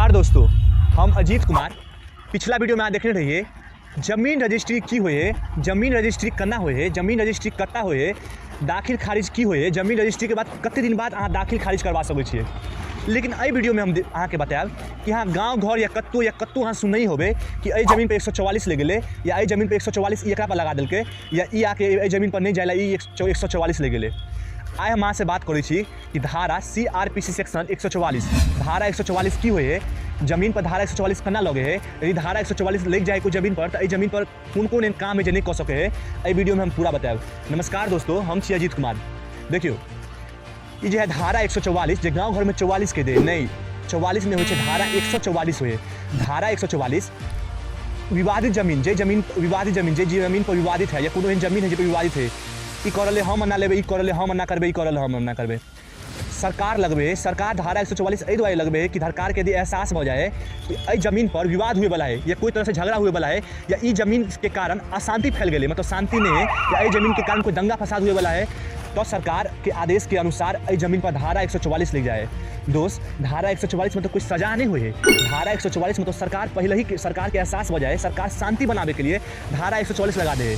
नमस्कार दोस्तों, हम अजीत कुमार। पिछला वीडियो में अहाँ देखने रहिए जमीन रजिस्ट्री की होइ है, जमीन रजिस्ट्री केना होइ है, जमीन रजिस्ट्री कतऽ होइ है, दाखिल खारिज की होइ है, जमीन रजिस्ट्रीके बाद कते दिन बाद अहाँ दाखिल खारिज करवा सकै छियै। लेकिन एहि वीडियोमे हम अहाँके बतायब कि अहाँ गाँव घर या कतहु या कतहु अहाँ सुनने होबै कि एहि जमीन पर 144 लागि गेलै या एहि जमीन पर 144 ई एकरा पर लगा देलकै या ई आके एहि जमीन पर नहि जाय लए ई 144 लागि गेलै। आइ हम अहाँसँ बात करै छी कि धारा CRPC section 144, धारा 144 की होइ है, जमीन पर धारा 144 केना लगे है, यदि धारा 144 लागि जाए कोई जमीन पर तो एहि जमीन पर कोन कोन एहन काम है जे नहि कऽ सकै है, एहि वीडियोमे हम पूरा बतायब। नमस्कार दोस्तों, हम छी अजीत कुमार। देखियौ, ई जे है धारा 144, जे गाँव घरमे 44 के दे, नहि 44 नहि होइ छै, धारा 144 होइ है। धारा 144 विवादित जमीन, जे जमीन विवादित जमीन, जे जमीन पर विवादित है या कोनो एहन जमीन है जे पर विवादित है, ई करल हम एना लेबै, ई करल हम एना करबै, ई करल हम एना करबै, सरकार लगबै है। सरकार धारा 144 एहि दुआरे लगबै है कि सरकारके यदि एहसास भऽ जाए कि एहि जमीन पर विवाद हुए वाला है या कोई तरह से झगड़ा हुए वाला है या ई जमीन के कारण अशांति फैल गेलै, मतलब शांति नहीं है, या एहि जमीन के कारण कोई दंगा फसाद हुए वाला है, तो सरकार के आदेश के अनुसार एहि जमीन पर धारा 144 लिख जाए। दोस्त, धारा 144 में तो कोई सजा नहीं हुई है। धारा 144 में तो सरकार पहले ही सरकार के एहसास हो जाए, सरकार शांति बनावे के लिए धारा 144 लगा दे।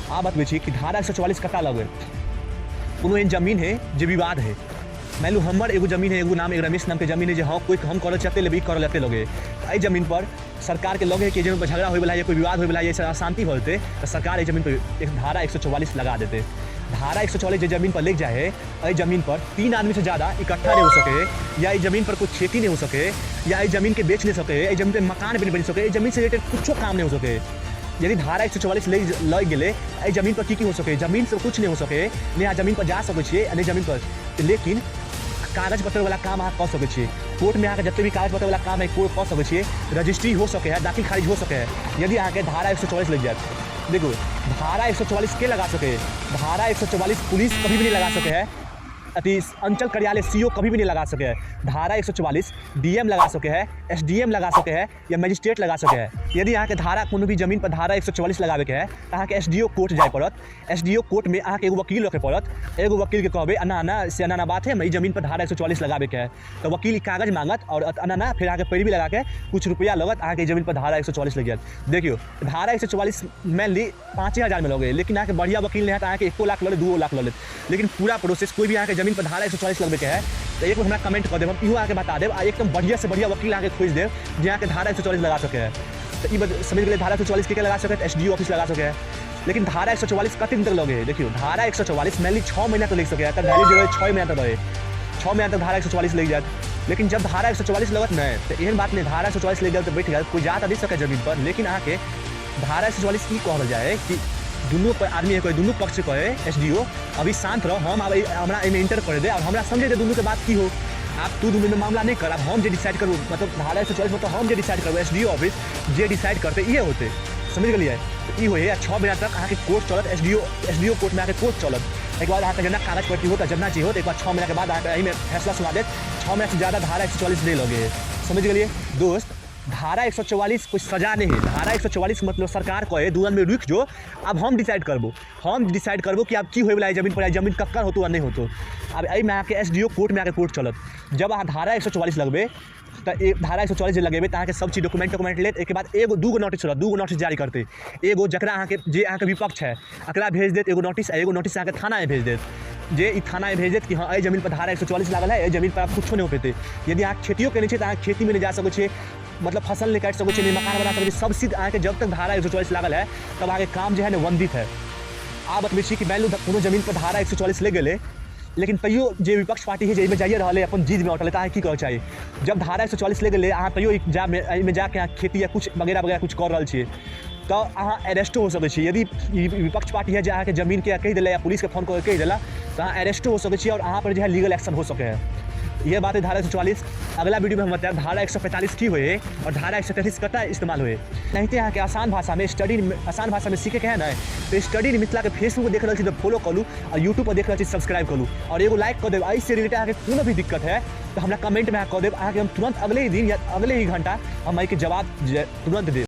आ बतबै छी कि धारा 144 कतऽ लगै। कोनो एहन जमीन है जे विवाद है, मान लू हमर एगो जमीन है, एगो नाम एगो रमेश नामके जमीन है, जे हाँ कोई हम करल चाहते लेबै, करल चाहते लगे, तऽ एहि जमीन पर सरकारके लगे है कि जमीन पर झगड़ा होइवला है या कोई विवाद होइवला है या अशांति भऽ जेतै, तऽ सरकार एहि जमीन पर एक धारा 144 लगा देतै। धारा 144 जे जमीन पर लग जाए है, एहि जमीन पर 3 आदमी से ज़्यादा इकट्ठा नहीं हो सके, या एहि जमीन पर कोई खेती नहीं हो सके, या एहि जमीन के बेच नहीं सके, एहि जमीन पर मकान भी नहीं बनि सके, एहि जमीन से रिलेटेड कुछो काम नहीं हो सके। यदि धारा 144 लग गेलै, एहि जमीन पर की की हो सके? जमीन से कुछ नहीं हो सके, नहि अहाँ जमीन पर जा सकै छियै, नहि जमीन पर, लेकिन कागज पत्र वाला काम अहाँ कऽ सकै छियै। कोर्टमे अहाँके जते भी कागज पत्र वाला काम है कोर्ट कऽ सकै छियै, रजिस्ट्री हो सकै है, दाखिल खारिज हो सकै है, यदि अहाँके धारा 144 लागि जायत। देखू, धारा 144 के लगा सकै है? धारा 144 पुलिस कभी भी नहीं लगा सकै है, अथी अंचल कार्यालय CO कभी भी नहीं लगा सके है। धारा 144 DM लगा सके है, SDM लगा सके है या मजिस्ट्रेट लगा सके है। यदि अहाँके धारा कोनो भी जमीन पर धारा 144 लगाबैके है तऽ अहाँके SDO court जाय पड़त। SDO court में अहाँके एगो वकील रखे पड़त। एगो वकील के कहबै एना एना से एना एना बात है, हमरा ई जमीन पर धारा 144 लगाबैके है, तऽ वकील कागज मांगत और एना एना फेर अहाँके पैरवी लगाके कुछ रुपया लगत, अहाँके जमीन पर धारा 144 लागि जायत। देखियौ, धारा 144 मेनली 5,000 में लगे, लेकिन अहाँके बढ़िया वकील नहीं है तऽ अहाँके 1 लाख लऽ लेत, 2 लाख लऽ लेत, लेकिन पूरा प्रोसेस कोई भी अहाँके जमीन पर धारा 144 लगबैके है तऽ एक बेर हमरा कमेंट कऽ देब, हम इहो अहाँके बता देब आ एकदम बढ़िया से बढ़िया वकील अहाँके खोजि देब जे अहाँके धारा 144 लगा सकै है। तऽ ई समझि गेलै धारा 144 के लगा सकै है? SDO office लगा सकै है। लेकिन धारा 144 कते दिन तक लगे है? देखियौ, धारा 144 मेनली 6 महीना तक लागि सकै है, एकर वैलिड जे रहै 6 महीना तक रहै, 6 महीना तक धारा 144 लागि जायत। लेकिन जब धारा 144 लगत नहि तऽ एहन बात नहि, धारा 144 लागि गेल तऽ बैठ गेल, कोइ जा तऽ नहि सकै जमीन पर। लेकिन अहाँके धारा 144 ई कहल जाए कि दुनू आदमी कहे, दुनू पक्ष कहे SDO अभी शांत रह, हम आब हमरा एहिमे इंटर करे दे और हमरा समझे दे दुनू के बात की हो, आप तू दुनू में मामला नहीं कर, अब हम जे डिसाइड करू, मतलब धारा 144 मतलब हम जे डिसाइड करबै, SDO office जे डिसाइड करतै इहे होतै, समझि गेलियै? तऽ ई होइ है। 6 महीना तक अहाँके कोर्ट चलत, SDO कोर्टमे अहाँके कोर्ट चलत। एहिके बाद अहाँके जेना कागज पट्टी होत जेना चीज होत, एक बाद 6 महीनाके बाद अहाँके एहिमे फैसला सुना देत। 6 महीना से ज़्यादा धारा 144 नहि लगे है, समझि गेलियै दोस्त? धारा 144 कोई सजा नहीं है। धारा 144 मतलब सरकार कहे दू में रुकि जो, अब हम डिसाइड करबो, हम डिसाइड करबो कि अब की होय वाला है जमीन पर, जमीन कक्कर होतो आ नहीं होतो। अब एहिमे अहाँके SDO court में अहाँके कोर्ट चलत। जब अहाँ धारा 144 लगबै तऽ धारा 144 जे लगेबै तऽ अहाँके सब चीज डॉक्यूमेंट उक्यूमेंट लेत। एहिके बाद एगो दूगो नोटिस चलत, दूगो नोटिस जारी करतै, एगो जकरा अहाँके जे अहाँके विपक्ष है एकरा भेज देत एगो नोटिस, आ एगो नोटिस अहाँके थानामे भेज देत, जे ई थानामे भेज देत कि हँ एहि जमीन पर धारा 144 लागल है, एहि जमीन पर आब कुछो नहि हो पेतै। यदि अहाँ खेतियो केने छियै तऽ अहाँ खेतीमे नहि जा सकै छियै, मतलब फसल नहि काटि सकै छियै, नहि मकान बना सकै छियै, सब चीज अहाँके जब तक धारा 144 लागल है तब अहाँके काम जे है ने वंदित है। आब बतबै छी कि मानि लू कोनो जमीन पर धारा 144 लागि गेलै, लेकिन तैयो जे विपक्ष पार्टी है जाहिमे जाइए रहल है अपन जिदमे अटल है, तऽ अहाँके की करऽ चाही? जब धारा 144 लागि गेलै, अहाँ तैयो एहिमे जाके अहाँ खेती या कुछ वगैरह वगैरह कुछ कऽ रहल छियै तऽ अहाँ अरेस्टो हो सकै छी। यदि विपक्ष पार्टी है जे अहाँके जमीनके कहि देला या पुलिसके फोन कऽ के कहि देला तऽ अहाँ अरेस्टो हो सकै छी और अहाँ पर जे है लीगल एक्शन हो सकै है। यह बात है धारा 144। अगला वीडियो में हम बतायब धारा 145 की होइ है और धारा 133 कतऽ इस्तेमाल होइ है। एनाहिते अहाँके आसान भाषामे स्टडी, आसान भाषामे सीखैके है ने तऽ स्टडी इन मिथिलाके फेसबुक पर देख रहल छी तऽ फॉलो करू और यूट्यूब पर देख रहल छी सब्सक्राइब करू और एगो लाइक कऽ देब। एहिसँ रिलेटेड अहाँके कोनो भी दिक्कत है तऽ हमरा कमेंटमे अहाँ कऽ देब, अहाँके हम तुरंत अगले ही दिन या अगले ही घंटा हम एहिके जवाब तुरंत देब।